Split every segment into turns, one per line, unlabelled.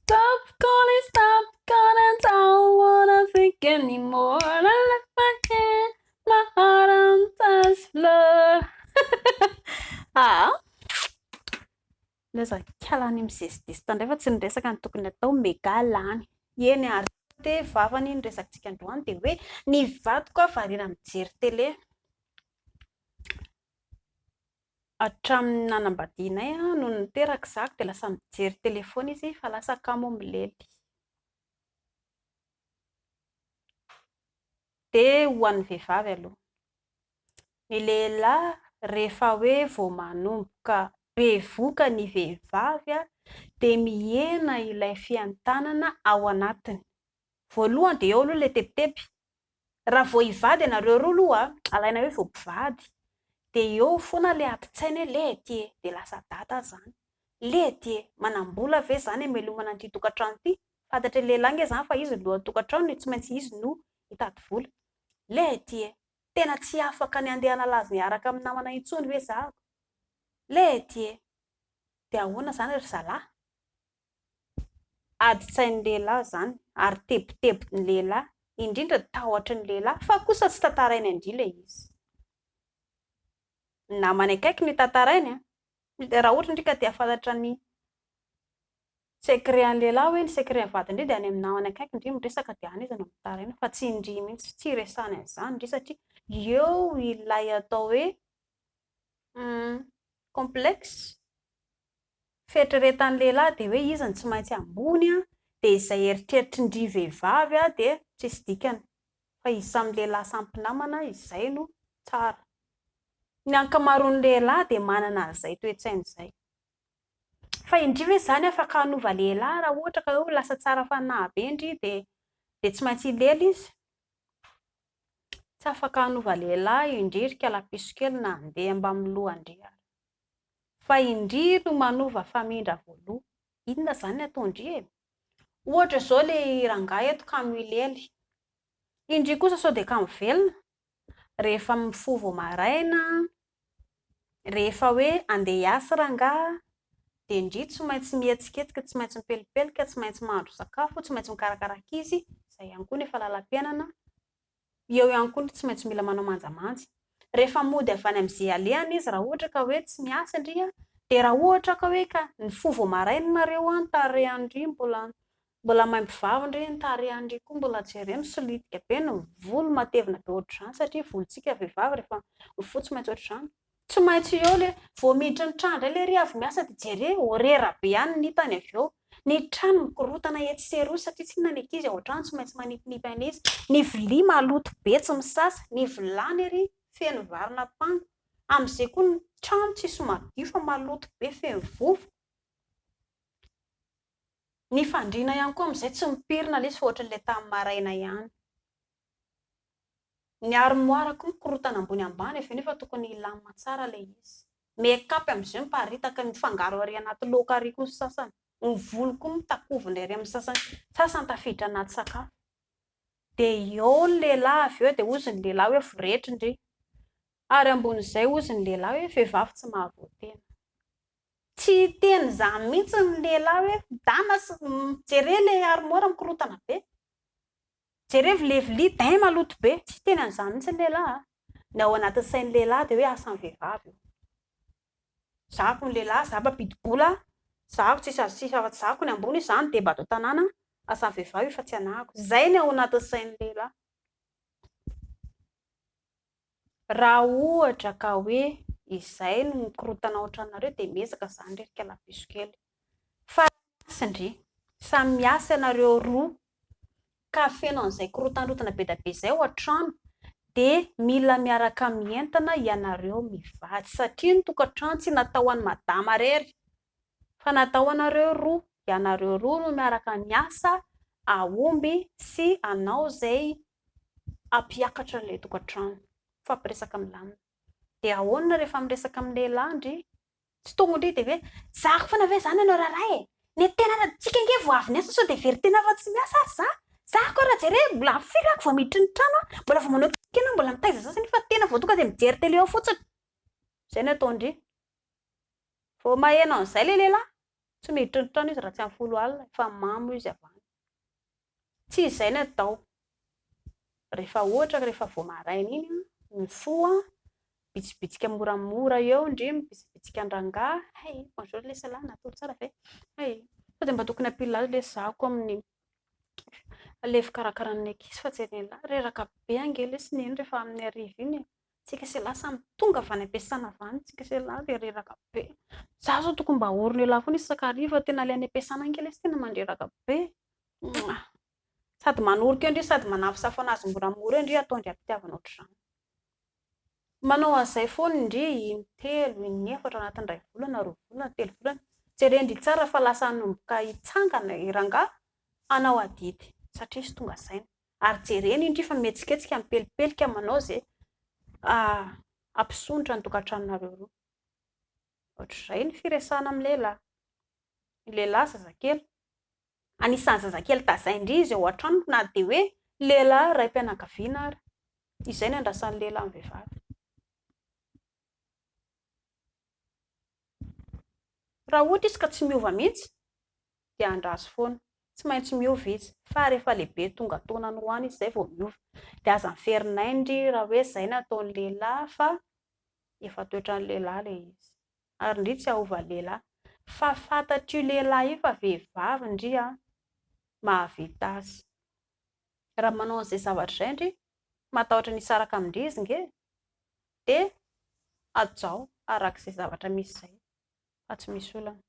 Stop calling, stop calling, don't wanna think anymore. I left my hand, my heart on dance floor. Ah! Lasa kala any mizesizesy indray fa tsy ny resaka no tokony atao mega lany. Eny ary te vavany ny resakantsika androany dia hoe ny vadiko aho variana mijery télé. Hatramin'ny nanambadianay nony niteraka izaho dia lasa mijery télé foana izy fa lasa kamo milely. Dia ho an'ny vehivavy aloha. Ny lehilahy rehefa hoe vao manomboka bevoka ny vehivavy dia mihena ilay fientanana ao anatiny. Voalohany dia eo aloha ilay tebiteby. Raha vao hivady ianareo roa aloha, alaina hoe vao mpivady, dia eo foana ilay adin-tsaina hoe lety e, dia lasa dada izany. Lety e, manam-bola ve izany hamelomana an'ity tokantrano ity? Fantatry ny lehilahy ange izany fa izy no lohan'ny tokantrano e, tsy maintsy izy no hitady vola. Lety e, tena tsy afaka ny handeha hanalaza hiaraka amin'ny namana intsony ve izaho? Lety e! Dia ahoana izany ry zalahy? Adin-tsain'ny lehilahy izany ary tebitebin'ny lehilahy, indrindra tahotry ny lehilahy, fa kosa tsy tantarainy an-dry ilay izy. Ny namany akaiky no itantarainy an! Raha ohatra ndry ka te hahafantatra ny secret an'ny lehilahy hoe ny secret an'ny vadiny ndry dia any amin'ny namany akaiky ndry miresaka dia any izy no mitaraina fa tsy ndry mihitsy, tsy iresahany an'izany ndry satria eo ilay atao hoe complexe, fieritreretan'ny lehilahy dia hoe izy no tsy maintsy ambony dia izay eritreritry ndry vehivavy dia tsisy dikany fa izy samy lehilahy samy mpinamana izay no tsara. Ny ankamaroan'ny lehilahy dia manana an'izay toe-tsaina izay. Fa indry ve izany afaka hanova lehilahy raha ohatra ka hoe lasa tsara fanahy be ndry dia dia tsy maintsy hilely izy? Tsy afaka hanova lehilahy indry ry kalapiso kely na handeha mbamin'ny lohan-dry ary. Fa indry no manova famindra voaloha. Inona izany ny ataon-dry e? Ohatra izao ilay rangahy eto kamo hilely. Indry kosa sao dia kamo velona? Rehefa mifoha vao maraina, rehefa hoe andeha hiasa rangahy dia ndry tsy maintsy mihetsiketsika, tsy maintsy mipelipelika, tsy maintsy mahandro sakafo, tsy maintsy mikarakara ankizy, izay ihany koa nefa lalam-piainana, eo ihany koa ny tsy maintsy mila manao manjamanja. Rehefa mody avy any amin'izay alehany izy raha ohatra ka hoe tsy miasa ndry dia raha ohatra ka hoe ka nifoha vao maraina nareo an, tarehin-dry mbola Mbola maimbo vava ndry ny tarehin-dry koa mbola jereo misolitika be ny volo matevina be ohatr'izany satria volontsika vehivavy rehefa mifoha tsy maintsy ohatr'izany. Tsy maintsy eo le vao miditra ny trano indray lery avy miasa dia jereo horera be ihany ny hitany avy eo. Ny trano mikorotana etsy sy eroa satria tsy inona ny ankizy ao an-trano tsy maintsy manipinipy an'izy. Ny vilia maloto be tsy misasa, ny vilany ery feno varin'ampango. Amin'izay koa ny trano tsisy madio fa maloto be feno vovoka. Ny fandriana ihany koa amin'izay tsy mipirina ilay izy fa ohatran'ilay tamin'ny maraina ihany. Ny armoire koa mikorontana ambony ambany avy eo nefa tokony hilamina tsara ilay izy. Make up amin'izay miparitaka mifangaro ary anaty laoka ary koa ny sasany. Ny volo koa mitakovina ery amin'ny sasany, sasany tafiditra anaty sakafo. Dia eo ny lehilahy avy eo dia hozy ny lehilahy hoe voretra ndry. Ary ambonin'izay hozy ny lehilahy hoe vehivavy tsy mahavoatena. Tsy hiteny izany mihitsy ny lehilahy hoe dana sy jereo ilay armoire mikorontana be, jereo vilia vilia dain maloto be, tsy hiteny an'izany mihitsy ny lehilahy a! Ny ao anatin'ny sain'ny lehilahy dia hoe asan'ny vehivavy io. Zahako ny lehilahy, za mpampidi-bola, zahako tsisy azo tsisy afa-tsy zahako ny ambony, za ny deba ato an-tanàna, asan'ny vehivavy io fa tsy anahako. Izay ny ao anatin'ny sain'ny lehilahy. Raha ohatra ka hoe izay no mikorontana ao an-tranonareo dia miezaka izany ry kalapiso kely. Fa miasa ndry, samy miasa ianareo roa ka feno an'izay korotanrotana be dia be izay ao an-trano dia mila miaraka mientana ianareo mivady satria ny tokantrano tsy natao ho an'i madama irery fa natao ho anareo roa, ianareo roa no miaraka miasa hahomby sy hanao izay hampiakatra an'ilay tokantrano. Mifampiresaka milamina. Dia ahoana rehefa miresaka amin'ny lehilahy ndry? Tsy tonga ndry dia hoe, zahako foana ve izany ianao raharaha e? Ny tena tsika ange vao avy niasa sao dia very tena fa tsy miasa ary za. Zahako ary jereo e, mbola firy ako vao miditra ny trano an, mbola vao manao kena mbola mitaiza zaza nefa tena vao tonga dia mijery télé ao fotsiny. Izay no ataon-dry. Vao maheno an'izay ilay lehilahy. Tsy miditra ny trano izy raha tsy amin'ny 10 alina, efa mamo izy avy any. Tsy izay ny atao. Rehefa ohatra ka rehefa vao maraina iny an, mifoha, mibitsibitsika moramora eo ndry, mibitsibitsika an-drangahy, hay, bonjour lesy lahy, natory tsara ve? Hay, sao dia mba tokony hampila azy lesy za ko amin'ny ilay fikarakarana ny ankizy fa jeren'lah, reraka be ange lesy neny rehefa amin'ny hariva iny e. Tsika sy elah samy tonga avy any am-piasana avy any tsika sy elah dia reraka be. Za zao tokony mba ahorona elah foana isan-kariva, tena ilay any am-piasana ange lesy tena mandreraka be. Mouah! Sady manoroka eo ndry sady manafosafo anazy moramora eo ndry ataondry am-pitiavana ohatr'izany. Manao an'izay foana ndry in-telo, in-efatra ao anatin'ny iray volana, roa volana, telo volana. Jerendry tsara fa lasa hanomboka hitsangana i rangahy hanao adidy satria izy tonga saina. Ary jerena indry fa mihetsiketsika mipelipelika manao izay hampisondrotra ny tokantranonareo roa. Ohatr'izay ny firesahana amin'ny lehilahy. Ny lehilahy zazakely. Anisan'ny zazakely tazain-dry izy ao an-trano na dia hoe lehilahy raim-pianakaviana ary. Izay no andrasan'ny lehilahy amin'ny vehivavy. Raha ohatra izy ka tsy miova mihitsy dia andraso foana. Tsy maintsy miova izy. Fa rehefa lehibe tonga taonany ho any izy izay vao miova. Dia aza miferinain-dry raha hoe izay no ataon'ny lehilahy fa efa toetran'ny lehilahy ilay izy. Ary ndry tsy haova lehilahy. Fa fantatr'io lehilahy io fa vehivavy ndry an, mahavita azy. Raha manao an'izay zavatra izay ndry, matahotra ny hisaraka amin-dry izy nge, dia hajao araka izay zavatra misy izay fa tsy misy olana.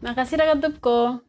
Mankasitraka tompoko ô.